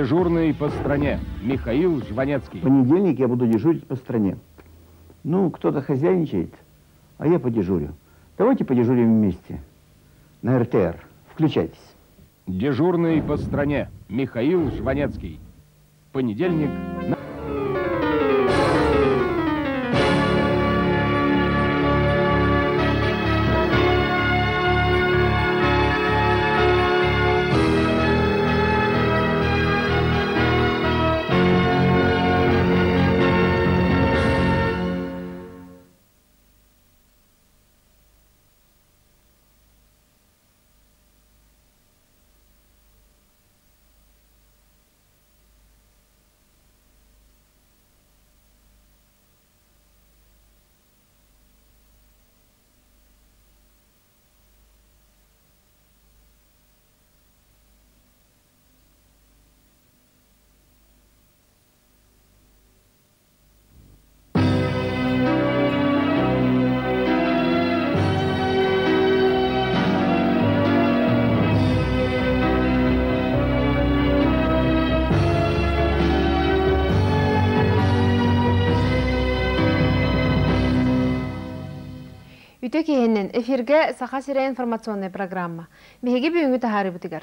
Дежурный по стране Михаил Жванецкий. В понедельник я буду дежурить по стране. Ну, кто-то хозяйничает, а я подежурю. Давайте подежурим вместе. На РТР. Включайтесь. Дежурный по стране Михаил Жванецкий. Понедельник на... Үтө киһинэн эфиргэ Саха сирэ информационнай программа. Биһиги бүгүҥҥү таһаарыыбытыгар.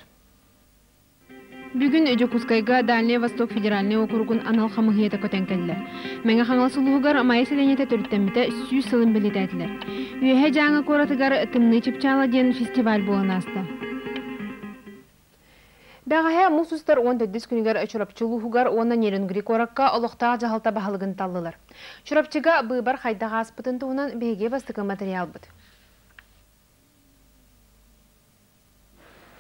Бүгүн Дьокуускайга Дальний Восток федеральнай округун анал хамыһыйата көтөн кэллэ. Мэҥэ Хаҥалас улууһугар Майа сэлиэнньэтэ төрүттэммитэ 100 сылын бэлиэтээтилэр. Үөһээ Дьааҥы куоратыгар Тымныы чыпчаала диэн фестиваль буолан ааста. Бэҕэһээ муус устар 14 күнүгэр Чурапчы улууһугар уонна Нерюнгри куоракка олохтоох дьаһалта баһылыгын таллылар. Чурапчыга быыбар хайдах ааспытын туһунан биһиги бастакы матырыйаалбыт.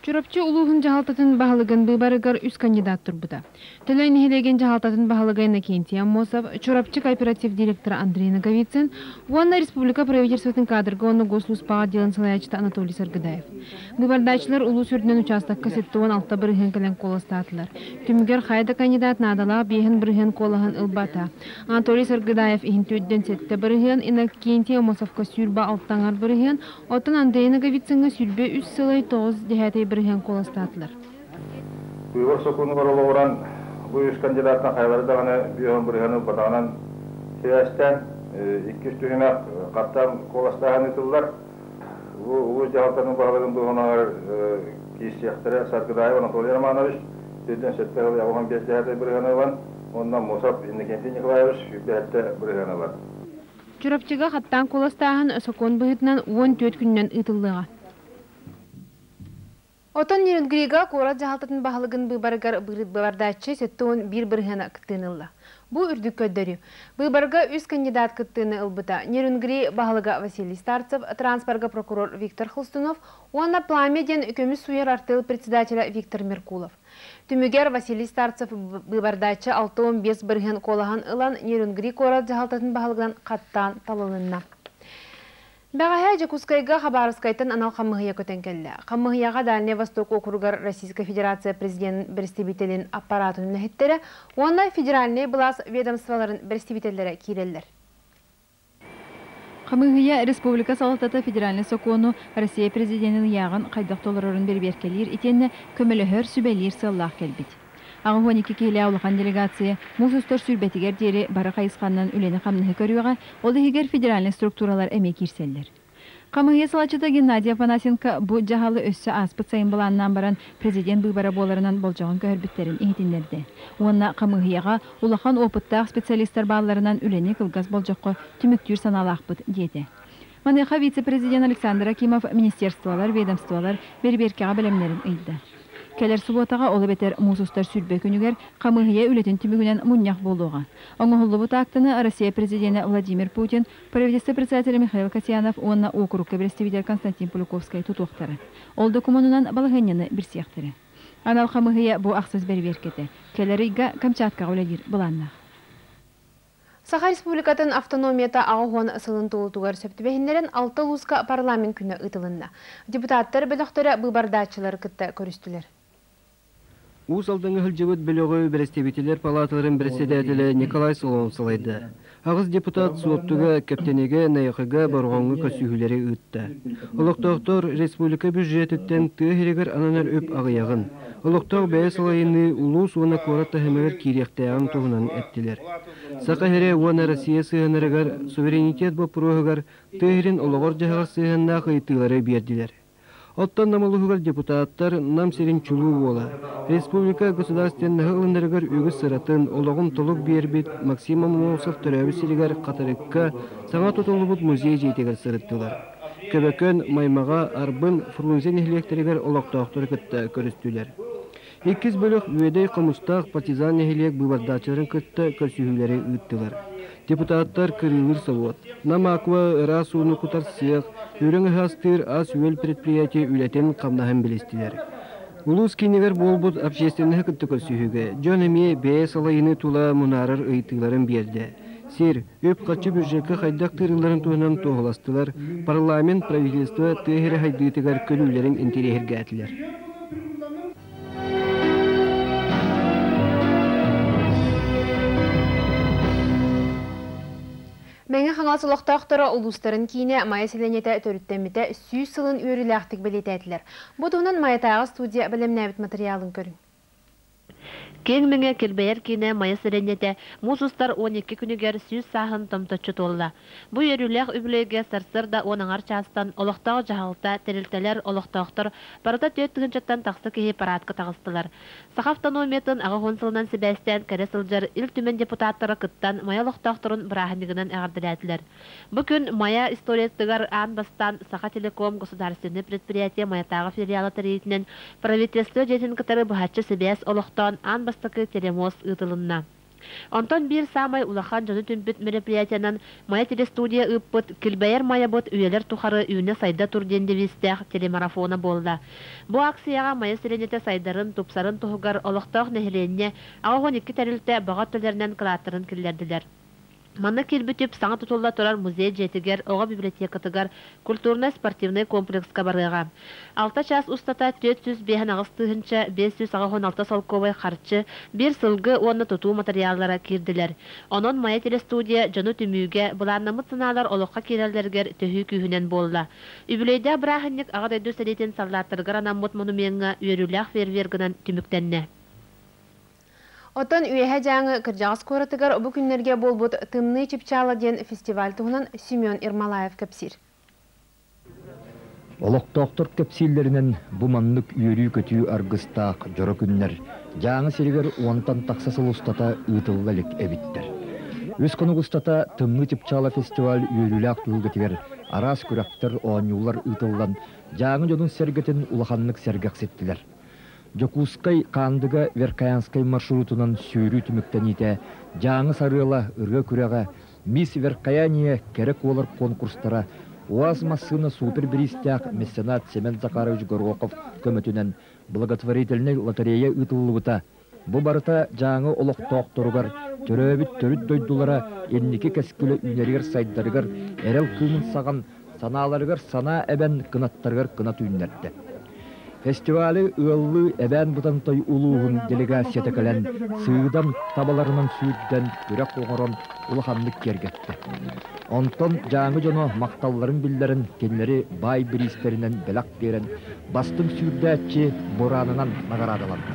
Чурапчы улууһун дьаһалтатын баһылыгын быыбарыгар үс кандидат турбута. Төлөй нэһилиэгин дьаһалтатын баһылыга Иннокентий Аммосов, Чурапчы кооператив директора Андрей Ноговицын уонна республика правительствотын кадрга уонна госслужбаҕа отделын салайааччыта Анатолий Саргыдаев. Быыбардааччылар улуус үрдүнэн учаастакка 76% кэлэн куоластаатылар. Түмүгэр хайа да кандидат наадалаах 5% куолаһын ылбата. Анатолий Саргыдаев иһин төрдүн 7%, Иннокентий Аммосовка 26% Оттон Андрей Ноговицыҥҥа 23 сылай 9 бырыһыан куоластаатылар. Быыбар сокуонугар олоҕуран, бу үс кандидаттан хайалара даҕаны бүөһүн бырыһыаны ылбатаҕынан сибээстээн, иккис түһүмэх хаттаан куоластааһын ыытыллар. Бу улуус дьаһалтатын баһылыгын дуоһунаҕар киирсиэхтэрэ Саргыдаев Анатолий Романович, төрдүөн сэттэ сыл 85 бырыһыаны ылан, уонна Мусов Иннокентий Николаевич 27 бырыһыаны ылар. Чурапчыга хаттаан куоластааһын сокуон быһыытынан 14 күнүнэн ыытыллыаҕа. Оттон Нерюнгрига куорат дьаһалтатын баһылыгын быыбарыгар быыбардааччы 71 бырыһыана кыттыыны ылла. Бу үрдүк көрдөрүү. Быыбарга үс кандидат кыттыыны ылбыта. Нерюнгри баһылыга Василий Старцев, транспорга прокурор Виктор Хлыстунов уонна Пламя диэн көмүс сууйар артыал председателэ Виктор Меркулов. Түмүгэр Василий Старцев быыбардааччы 65 бырыһыан куолаһын ылан Нерюнгри куорат дьаһалтатын баһылыгынан хаттаан талылынна. Бэҕэһээ Дьокуускайга Хабаровскайтан анал хамыыһыйа көтөн кэллэ. Хамыыһыйаҕа Дальнай Восток уокуругар Российскай Федерация президенин бэрэстэбиитэлин аппараатын үлэһиттэрэ уонна федеральнай былаас ведомстволарын бэрэстэбиитэллэрэ киирэллэр. Хамыыһыйа республика салалтата федеральнай сокуону Россия президенин ыйааҕын хайдах толорорун бэрэбиэркэлиир итиэннэ көмөлөһөр, сүбэлиир сыаллаах кэлбит. 82 киһилээх улахан делегация муус устар сүүрбэтигэр диэри бары хайысханнан үлэни-хамнаһы көрүөҕэ, ол иһигэр федеральнай структуралар эмиэ киирсэллэр. Хамыыһыйа салайааччыта Геннадий Афанасенко бу дьаһалы өссө ааспыт сайын былааннаан баран президент быыбара буоларынан болдьоҕун көһөрбүттэрин иһитиннэрдэ. Уонна хамыыһыйаҕа улахан опыттаах специалистар баалларынан үлэни кылгас болдьоххо түмүктүүр санаалаахпыт диэтэ. Маныаха вице-президент Александр Акимов министерстволар, ведомстволар бэрэбиэркэҕэ бэлэмнэрин ыйда. Кэлэр субуотаҕа, ол эбэтэр муус устар 20 күнүгэр хамыыһыйа үлэтин түмүгүнэн мунньах буолуоҕа. Оҥоһуллубут аактаны Россия президенэ Владимир Путин Правительство председателэ Михаил Касьянов уонна уокурукка бэрэстэбиитэл Константин Полюковскай тутуохтара. Ол докумуонунан балаһыанньаны билсиэхтэрэ. Анал хамыыһыйа бу ахсыс бэрэбиэркэтэ. Кэлэр ыйга Камчаткаҕа үлэлиир былааннаах. Саха Республикатын автономията 80 сылын туолуутугар сөп түбэһиннэрэн алта улууска парламент күнэ ыытылынна. Депутаттар бөлөхтөрө быыбардааччылары кытта көрүстүлэр. Уус Алдаҥҥа сылдьыбыт бөлөҕү бэрэстэбиитэллэр палааталарын бэрэссэдээтэлэ Николай Соломов салайда. Аҕыс депутат Суоттуга, Кэптэнигэ, Найахыга, Бороҕоҥҥо көрсүһүүлэри ыытта. Олохтоохтор республика бюджетыттан тыа сиригэр ананар үп аҕыйаҕын, олохтоох бэйэ салайыныы улуус уонна куорат таһымыгар киириэхтээҕин туһунан эттилэр. Саха сирэ уонна Россия сыһыаннарыгар суверенитет боппуруоһугар тыа сирин олоҕор-дьаһаҕар сыһыаннаах ыйытыылары биэрдилэр. Оттон Нам улууһугар депутаттар Нам сирин чулуу уола, республика государственноһы ылынарыгар үгүс сыратын, олоҕун толук биэрбит Максим Аммосов төрөөбүт сиригэр Хатырыкка саҥа тутуллубут музей дьиэтигэр сырыттылар. Көбөкөн, Маймаҕа, Арбын, Фрунзе нэһилиэктэригэр олохтоохтору кытта көрүстүлэр. Иккис бөлөх Үөдэй Хомустаах партизан нэһилиэк быыбардааччыларын кытта көрсүһүүлэри ыыттылар. Депутаттар Кырыылыыр собуот, Нам Аква ыраас ууну кутар сыах, үрүҥ аһы астыыр ас-үөл предприятие үлэтин-хамнаһын билистилэр. Улуус киинигэр буолбут общественноһы кытта көрсүһүүгэ дьон эмиэ бэйэ салайыныы тула мунаарар ыйытыыларын биэрдэ. Сир, үп-харчы бюджекка хайдах тыырылларын туһунан туоһуластылар, парламент, правительство тыа сирэ сайдыытыгар көрүүлэрин интэриэһиргээтилэр. Мэҥэ Хаҥалас олохтоохторо улуустарын киинэ Майа сэлиэнньэтэ төрүттэммитэ 100 сылын үөрүүлээхтик бэлиэтээтилэр. Бу туһунан Майатааҕы студия бэлэмнээбит матырыйаалын көрүҥ. Киэҥ Мэҥэ килбэйэр киинэ Майа сэлиэнньэтэ муус устар 12 күнүгэр 100 сааһын томточчу туолла. Бу үөрүүлээх үбүлүөйгэ сарсыарда уон аҥар чаастан олохтоох дьаһалта, тэрилтэлэр, олохтоохтор барыта түөрт тыһыынчаттан тахса киһи параадка таҕыстылар. Саха автономиятын 80 сылынан сибээстээн кэлэ сылдьар Ил Түмэн депутаттара кыттан Майа олохтоохторун бырааһынньыгынан эҕэрдэлээтилэр. Бу күн Майа историятыгар аан бастаан Сахателеком государственнай предприятие Майатааҕы филиала тэрийиитинэн правительство дьиэтин кытары быһаччы сибээс олохтоон аан бастакы телемост ыытылынна. Онтон биир саамай улахан дьону түмпүт мероприятиенан Майа телестудия ыыппыт «Килбэйэр Майабыт үйэлэр тухары үүнэ-сайда тур» диэн девизтээх телемарафона буолла. Бу акцияҕа Майа сэлиэнньэтэ сайдарын, тупсарын туһугар олохтоох нэһилиэнньэ 82 тэрилтэ баҕа өттүлэринэн кылааттарын киллэрдилэр. Манна киирбит үп саҥа тутулла турар музей дьиэтигэр, оҕо библиотекатыгар, культурнай-спортивнай комплекска барыаҕа. Алта чаас устата 458 586 солкуобай харчы, биир сылгы уонна тутуу матырыйааллара киирдилэр. Онон Майа телестудия дьону түмүүгэ, былааннаммыт санаалар олоххо киирэллэригэр төһүү күүһүнэн буолла. Үбүлүөйдээх бырааһынньык Аҕа дойду сэриитин саллааттарыгар анаммыт монумеҥҥа үөрүүлээх фейервергынан түмүктэннэ. Оттон Үөһээ Дьааҥы кырдьаҕас куоратыгар бу күннэргэ буолбут Тымныы чыпчаала диэн фестиваль туһунан Семен Ермолаев кэпсиир. Олохтоохтор кэпсииллэринэн, бу маннык үөрүү-көтүү аргыстаах дьоро күннэр Дьааҥы сиригэр уонтан тахса сыл устата ыытылла илик эбиттэр. Үс хонук устата Тымныы чыпчаала фестиваль үөрүүлээх түһүлгэтигэр араас күрэхтэр, оонньуулар ыытыллан, Дьааҥы дьонун-сэргэтин улаханнык сэргэхситтилэр. Дьокуускай Хаандыга Верхоянскай маршрутунан сүүрүү түмүктэниитэ Дьааҥы сарыала ырыа күрэҕэ, Мисс Верхояние кэрэ куолар конкурстара, УАЗ массыына супер бириистээх меценат Семен Захарович Горохов көмөтүнэн благотворительнай лотерея ыытыллыбыта. Бу барыта Дьааҥы олохтоохторугар төрөөбүт төрүт дойдулара инники кэскилэ үүнэригэр-сайдарыгар эрэл кыымын саҕан санааларыгар санаа эбэн, кынаттарыгар кынат үүннэрдэ. Фестивали ыаллыы Эбээн Бытантай улууһун делегацията кэлэн сыыдам табаларынан сүүрдэн, күрэх оҥорон улаханнык киэргэттэ. Онтон Дьааҥы дьоно махталларын биллэрэн кинилэри баай бириистэринэн бэлэх биэрэн, бастыҥ сүүрдээччи буранынан наҕараадаланна.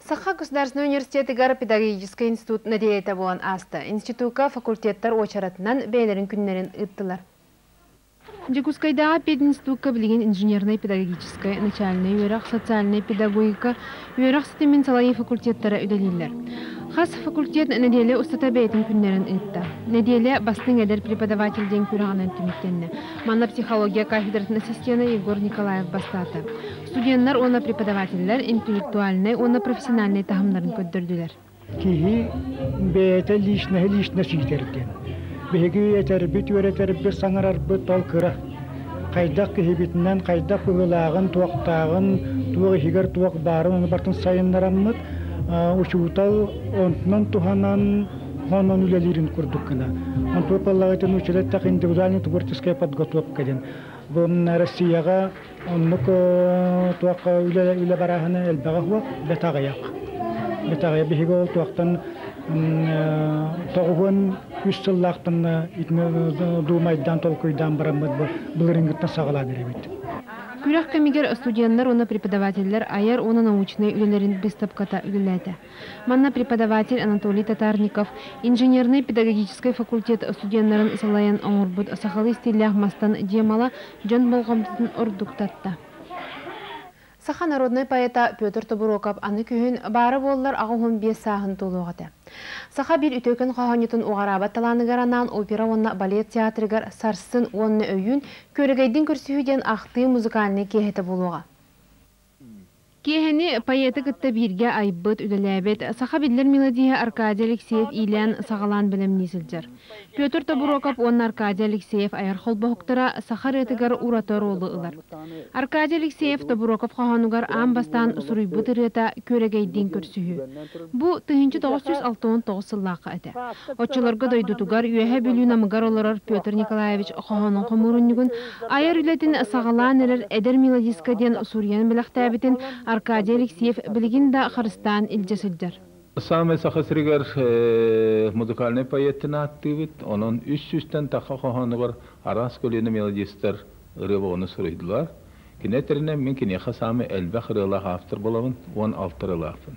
Саха государственнай университетыгар педагогическай институт нэдиэлэтэ буолан ааста. Институкка факультеттар уочаратынан бэйэлэрин күннэрин ыыттылар. Дьокуускайдааҕы пединститукка билигин инженернэй педагогическай, начальнай үөрэх, социальнай педагогика, үөрэх ситимин салайыы факультеттара үлэлииллэр. Хас факультет нэдиэлэ устата бэйэтин күннэрин ыытта. Нэдиэлэ бастыҥ эдэр преподаватель диэн күрэҕинэн түмүктэннэ. Манна психология кафедратын ассистена Егор Николаев бастаата. Студеннар уонна преподавателлэр интеллектуальнай уонна профессиональнай таһымнарын көрдөрдүлэр. Киһи бэйэтэ личноһы личность иитэр диэн. Биһиги этэрбит, үөрэтэрбит, саҥарарбыт ол кыра. Хайдах киһибитинэн, хайдах быһыылааҕын, туохтааҕын, туох иһигэр туох баарын ону барытын сайыннараммыт, учуутал онтунан туһанан, онон үлэлиирин курдук гына. Онтуо паллаҕытын учитель индивидуальная творческая подготовка диэн. Бу Россияҕа оннук туохха үлэ үлэ барааһына элбэҕэ суох, бэт аҕыйах. Бэт аҕыйах. Биһиги ол туохтан 93 сыллаахтан итини дуумайдаан толкуйдаан бараммыт бу былырыыҥҥыттан саҕалаан эрэбит. Күрэх кэмигэр студеннар уонна преподавателлэр айар уонна научнай үлэлэрин быыстапката үлэлээтэ. Манна преподаватель Анатолий Татарников инженернэй педагогическай факультет студеннарын салайан оҥорбут сахалыы стиллээх мастан дьиэ дьон болҕомтотун ордук татта. Саха народнай поэта Петр Тобуруокап аны күһүн баара буоллар 85 сааһын туолуох этэ. Саха биир үтүөкэн хоһоонньутун уҕараабат талааныгар анаан опера уонна балет театрыгар сарсын уонна өйүүн Күөрэгэйдиин көрсүһүү диэн ахтыы музыкальнай киэһэтэ буолуоҕа. Киэһэни поэты кытта бииргэ айбыт, үлэлээбит саха биллэр мелодиһа Аркадий Алексеев иилээн-саҕалаан бэлэмнии сылдьар. Петр Тобуруокап уонна Аркадий Алексеев айар холбоһуктара саха ырыатыгар ураты оруолу ылар. Аркадий Алексеев Тобуруокап хоһоонугар аан бастаан суруйбут ырыата Күөрэгэйдиин көрсүһүү. Бу 1969 сыллаахха этэ. Оччолорго дойдутугар Үөһээ Бүлүү Намыгар олорор Петр Николаевич хоһоонун хомуурунньугун айар үлэтин саҕалаан эрэр эдэр мелодистка диэн суруйан бэлэхтээбитин Аркадий Алексеев билигин да харыстаан илдьэ сылдьар. Саамай Саха сиригэр музыкальнай поэттын ааттыыбыт. Онон үс сүүстэн тахха хоһоонугар араас көлүөнэ мелодистар ырыа боҕону суруйдулар. Кини этэринэн мин киниэхэ саамай элбэх ырыалаах автор буолабын, 16 ырыалаахпын.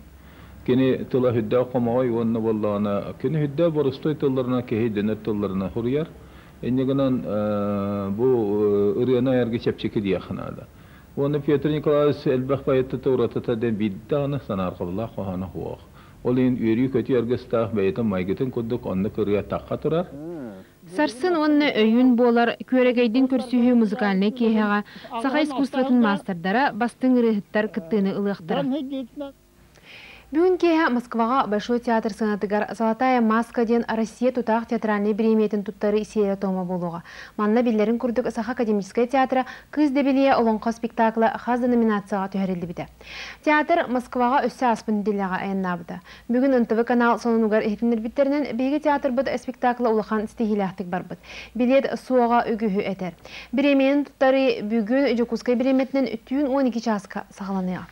Кини тыла сүрдээх хомоҕой уонна буоллаҕына, кини сүрдээх боростуой тылларынан киһи өйдөнөр тылларынан суруйар. Инньэ гынан бу ырыаны айарга чэпчэки диэххэ наада. Уонна Петр Николаевич элбэх поэттата уратыта диэн биирдэ даҕаны санаарҕабыллаах хоһооно суох. Ол иһин үөрүү-көтүү аргыстаах бэйэтин майгытын курдук оннук ырыа тахха турар. Сарсын уонна өйүүн буолар Күөрэгэйдиин көрсүһүү музыкальнай киэһэҕэ саха искусствотын маастардара, бастыҥ ырыаһыттар кыттыыны ылыахтара. Бүгүн киэһэ Москваҕа Большой театр сыанатыгар «Золотая маска» диэн Россия тутаах театральнай бириэмийэтин туттарыы сиэрэ-туома буолуоҕа. Манна биллэрин курдук Саха академическай театра «Кыыс Дэбилийэ» олоҥхо спектакла хас да номинацияҕа түһэриллибитэ. Театр Москваҕа өссө ааспыт нэдиэлэҕэ айаннаабыта. Бүгүн НТВ канал сонунугар иһитиннэрбиттэринэн, биһиги театрбыт спектакла улахан ситиһиилээхтик барбыт. Билиэт суоҕа үгүһү этэр. Бириэмийэни туттарыы бүгүн Дьокуускай бириэмэтинэн түүн 12 чааска саҕаланыаҕа.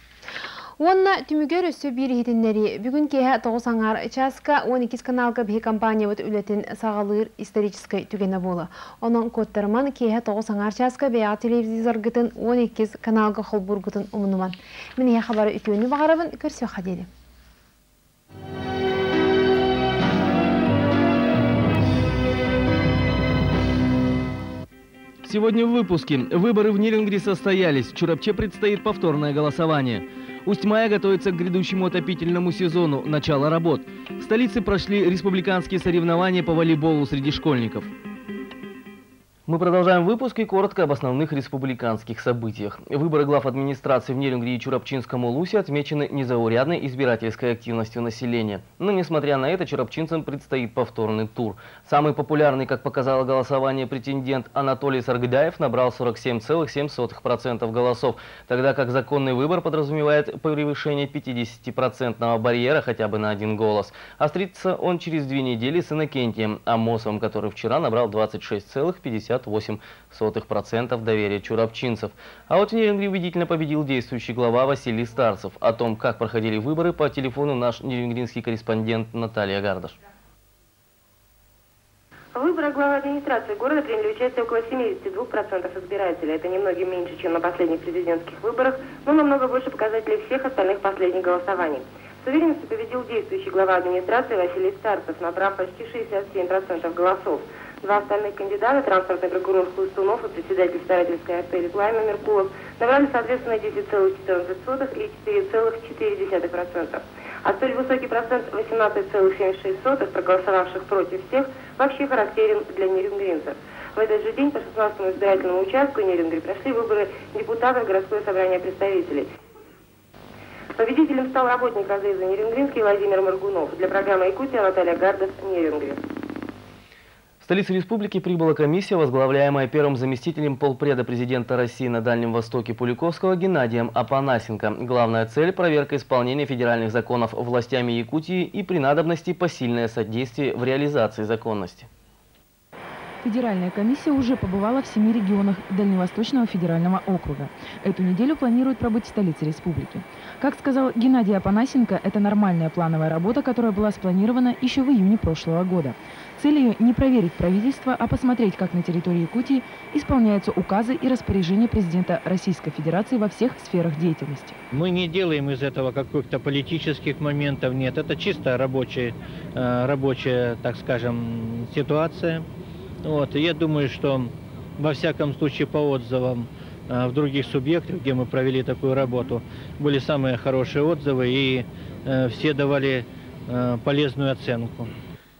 Уонна түмүгэр өссө биир иһитиннэрии. Бүгүн киэһэ 9 аҥаар чааска 12 каналга биһи компаниябыт үлэтин саҕалыыр историческай түгэнэ буола. Онон куоттарыман киэһэ 9 аҥаар чааска бэйэҕэ телевизоргытын 12 каналга холбуургутун умнуман. Мин эһиэхэ бары үтүөнү баҕарабын, көрсүөххэ диэри. Сегодня в выпуске. Выборы в Нерюнгри состоялись. В Чурапче предстоит повторное голосование. Усть-Мая готовится к грядущему отопительному сезону. Начало работ. В столице прошли республиканские соревнования по волейболу среди школьников. Мы продолжаем выпуск и коротко об основных республиканских событиях. Выборы глав администрации в Нерюнгри и Чурапчинском Улусе отмечены незаурядной избирательской активностью населения. Но, несмотря на это, чурапчинцам предстоит повторный тур. Самый популярный, как показало голосование, претендент Анатолий Саргыдаев набрал 47,07% голосов, тогда как законный выбор подразумевает превышение 50% барьера хотя бы на один голос. А встретится он через 2 недели с Иннокентием Амосовым, который вчера набрал 26,58% доверия чурапчинцев. А вот в Нерюнгри убедительно победил действующий глава Василий Старцев. О том, как проходили выборы, по телефону наш нерюнгринский корреспондент Наталья Гардаш. В выборах главы администрации города приняли участие около 72% избирателей. Это немногим меньше, чем на последних президентских выборах, но намного больше показателей всех остальных последних голосований. С уверенностью победил действующий глава администрации Василий Старцев, набрав почти 67% голосов. Два остальных кандидата, транспортный прокурор Хлыстунов и председатель старательской артели Пламя Меркулов, набрали соответственно 10,14 и 4,4%. А столь высокий процент 18,76 проголосовавших против всех вообще характерен для нерюнгринцев. В этот же день по 16-му избирательному участку Нерюнгри прошли выборы депутатов городское собрание представителей. Победителем стал работник разреза Нерюнгринский Владимир Моргунов. Для программы «Якутия» Наталья Гардов, Нерюнгри. В столицу республики прибыла комиссия, возглавляемая первым заместителем полпреда президента России на Дальнем Востоке Пуликовского Геннадием Апанасенко. Главная цель – проверка исполнения федеральных законов властями Якутии и при надобности посильное содействие в реализации законности. Федеральная комиссия уже побывала в 7 регионах Дальневосточного федерального округа. Эту неделю планирует пробыть в столице республики. Как сказал Геннадий Опанасенко, это нормальная плановая работа, которая была спланирована еще в июне прошлого года. Цель ее не проверить правительство, а посмотреть, как на территории Якутии исполняются указы и распоряжения президента Российской Федерации во всех сферах деятельности. Мы не делаем из этого каких-то политических моментов, нет. Это чисто рабочая, так скажем, ситуация. Вот. Я думаю, что во всяком случае по отзывам в других субъектах, где мы провели такую работу, были самые хорошие отзывы и все давали полезную оценку.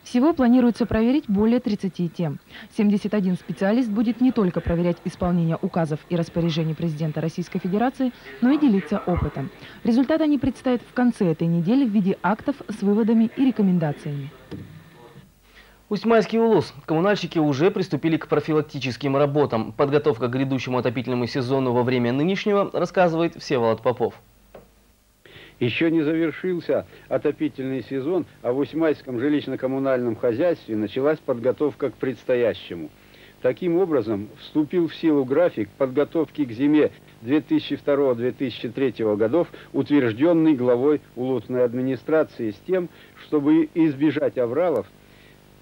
Всего планируется проверить более 30 тем. 71 специалист будет не только проверять исполнение указов и распоряжений президента Российской Федерации, но и делиться опытом. Результат они представят в конце этой недели в виде актов с выводами и рекомендациями. Усть-Майский улус. Коммунальщики уже приступили к профилактическим работам. Подготовка к грядущему отопительному сезону во время нынешнего, рассказывает Всеволод Попов. Еще не завершился отопительный сезон, а в Усть-Майском жилищно-коммунальном хозяйстве началась подготовка к предстоящему. Таким образом, вступил в силу график подготовки к зиме 2002-2003 годов, утвержденный главой улусной администрации с тем, чтобы избежать авралов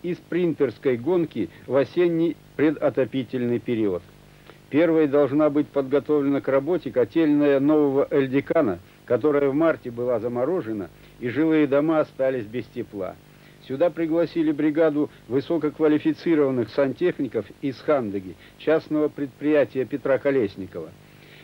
и спринтерской гонки в осенний предотопительный период. Первой должна быть подготовлена к работе котельная нового Эльдикана, которая в марте была заморожена, и жилые дома остались без тепла. Сюда пригласили бригаду высококвалифицированных сантехников из Хандыги, частного предприятия Петра Колесникова.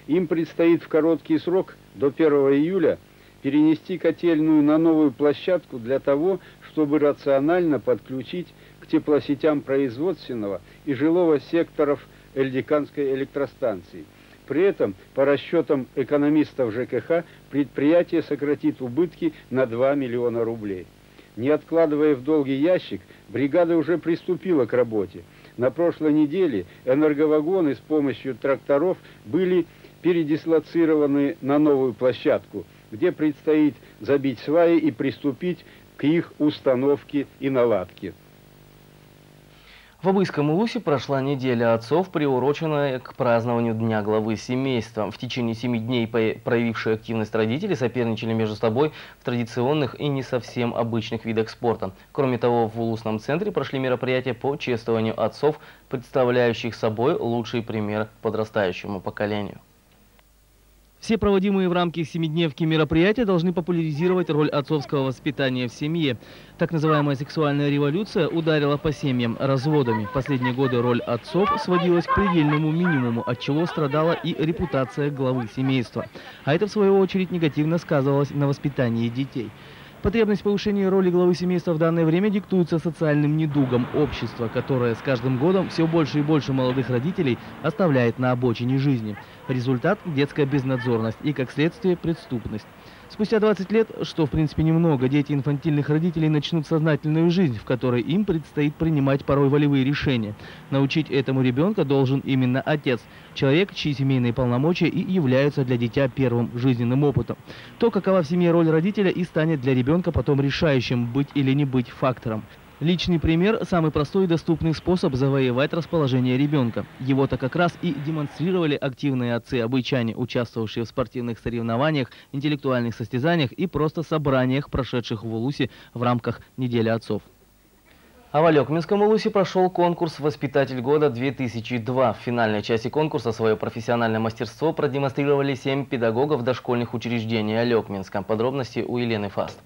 Им предстоит в короткий срок, до 1 июля, перенести котельную на новую площадку для того, чтобы рационально подключить к теплосетям производственного и жилого секторов Эльдиканской электростанции. При этом, по расчетам экономистов ЖКХ, предприятие сократит убытки на 2 миллиона рублей. Не откладывая в долгий ящик, бригада уже приступила к работе. На прошлой неделе энерговагоны с помощью тракторов были передислоцированы на новую площадку, где предстоит забить сваи и приступить к их установке и наладке. В Абыйском улусе прошла неделя отцов, приуроченная к празднованию Дня главы семейства. В течение 7 дней проявившие активность родители соперничали между собой в традиционных и не совсем обычных видах спорта. Кроме того, в улусном центре прошли мероприятия по чествованию отцов, представляющих собой лучший пример подрастающему поколению. Все проводимые в рамках семидневки мероприятия должны популяризировать роль отцовского воспитания в семье. Так называемая сексуальная революция ударила по семьям разводами. В последние годы роль отцов сводилась к предельному минимуму, от чего страдала и репутация главы семейства. А это, в свою очередь, негативно сказывалось на воспитании детей. Потребность повышения роли главы семейства в данное время диктуется социальным недугом общества, которое с каждым годом все больше и больше молодых родителей оставляет на обочине жизни. Результат – детская безнадзорность и, как следствие, преступность. Спустя 20 лет, что в принципе немного, дети инфантильных родителей начнут сознательную жизнь, в которой им предстоит принимать порой волевые решения. Научить этому ребенка должен именно отец, человек, чьи семейные полномочия и являются для дитя первым жизненным опытом. То, какова в семье роль родителя, и станет для ребенка потом решающим, быть или не быть фактором. Личный пример – самый простой и доступный способ завоевать расположение ребенка. Его-то как раз и демонстрировали активные отцы-обычане, участвовавшие в спортивных соревнованиях, интеллектуальных состязаниях и просто собраниях, прошедших в Улусе в рамках недели отцов. А в Олекминском Улусе прошел конкурс «Воспитатель года 2002». В финальной части конкурса свое профессиональное мастерство продемонстрировали 7 педагогов дошкольных учреждений Олекминска. Подробности у Елены Фаст.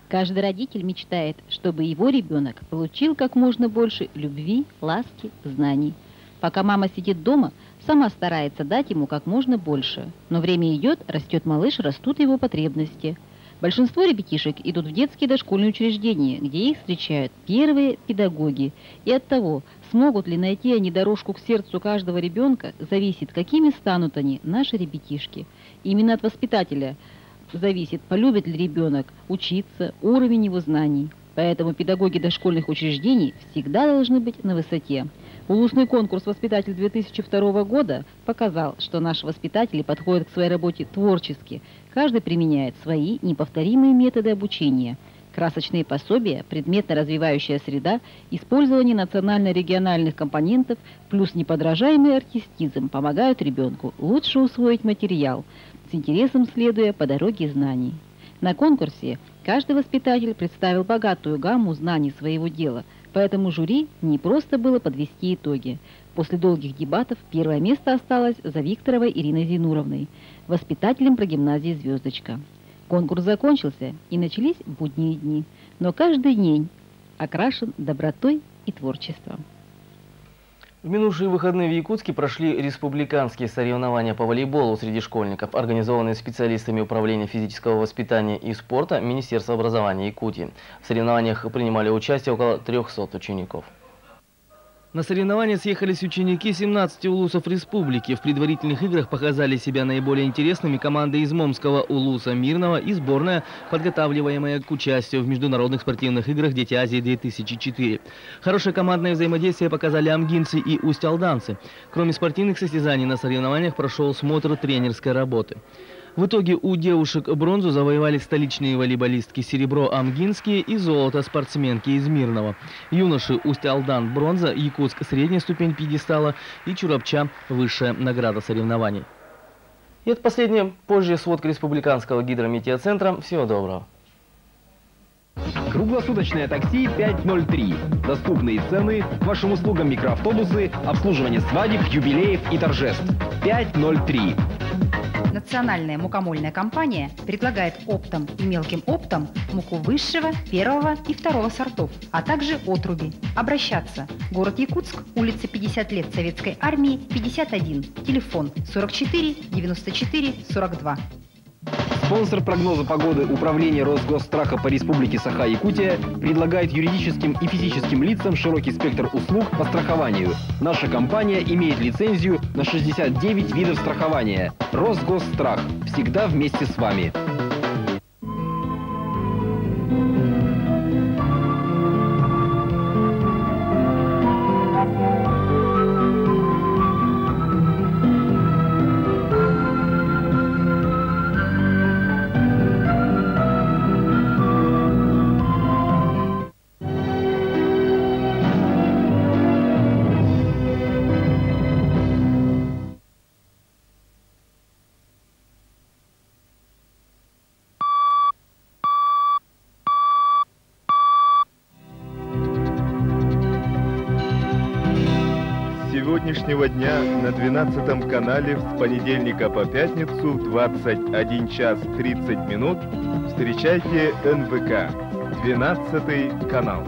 Каждый родитель мечтает, чтобы его ребенок получил как можно больше любви, ласки, знаний. Пока мама сидит дома, сама старается дать ему как можно больше. Но время идет, растет малыш, растут его потребности. Большинство ребятишек идут в детские дошкольные учреждения, где их встречают первые педагоги. И от того, смогут ли найти они дорожку к сердцу каждого ребенка, зависит, какими станут они, наши ребятишки. Именно от воспитателя зависит, полюбит ли ребенок учиться, уровень его знаний. Поэтому педагоги дошкольных учреждений всегда должны быть на высоте. Улусный конкурс «Воспитатель 2002 года» показал, что наши воспитатели подходят к своей работе творчески. Каждый применяет свои неповторимые методы обучения. Красочные пособия, предметно-развивающая среда, использование национально-региональных компонентов плюс неподражаемый артистизм помогают ребенку лучше усвоить материал, с интересом следуя по дороге знаний. На конкурсе каждый воспитатель представил богатую гамму знаний своего дела, поэтому жюри не просто было подвести итоги. После долгих дебатов первое место осталось за Викторовой Ириной Зинуровной, воспитателем прогимназии «Звездочка». Конкурс закончился, и начались будние дни. Но каждый день окрашен добротой и творчеством. В минувшие выходные в Якутске прошли республиканские соревнования по волейболу среди школьников, организованные специалистами Управления физического воспитания и спорта Министерства образования Якутии. В соревнованиях принимали участие около 300 учеников. На соревнования съехались ученики 17 улусов республики. В предварительных играх показали себя наиболее интересными команды из Момского улуса Мирного и сборная, подготавливаемая к участию в международных спортивных играх «Дети Азии-2004». Хорошее командное взаимодействие показали амгинцы и усть-алданцы. Кроме спортивных состязаний на соревнованиях прошел смотр тренерской работы. В итоге у девушек бронзу завоевали столичные волейболистки, серебро амгинские и золото спортсменки из Мирного. Юноши Усть-Алдан бронза, Якутск средняя ступень пьедестала и Чурапча высшая награда соревнований. И это последняя, позже сводка Республиканского гидрометеоцентра. Всего доброго. Круглосуточное такси 503. Доступные цены, к вашим услугам микроавтобусы, обслуживание свадеб, юбилеев и торжеств. 503. Национальная мукомольная компания предлагает оптом и мелким оптом муку высшего, первого и второго сортов, а также отруби. Обращаться. Город Якутск, улица 50 лет Советской Армии, 51. Телефон 44 94 42. Спонсор прогноза погоды Управление Росгосстраха по Республике Саха-Якутия предлагает юридическим и физическим лицам широкий спектр услуг по страхованию. Наша компания имеет лицензию на 69 видов страхования. Росгосстрах. Всегда вместе с вами. Сегодняшнего дня на 12 канале с понедельника по пятницу в 21 час 30 минут встречайте НВК, 12 канал.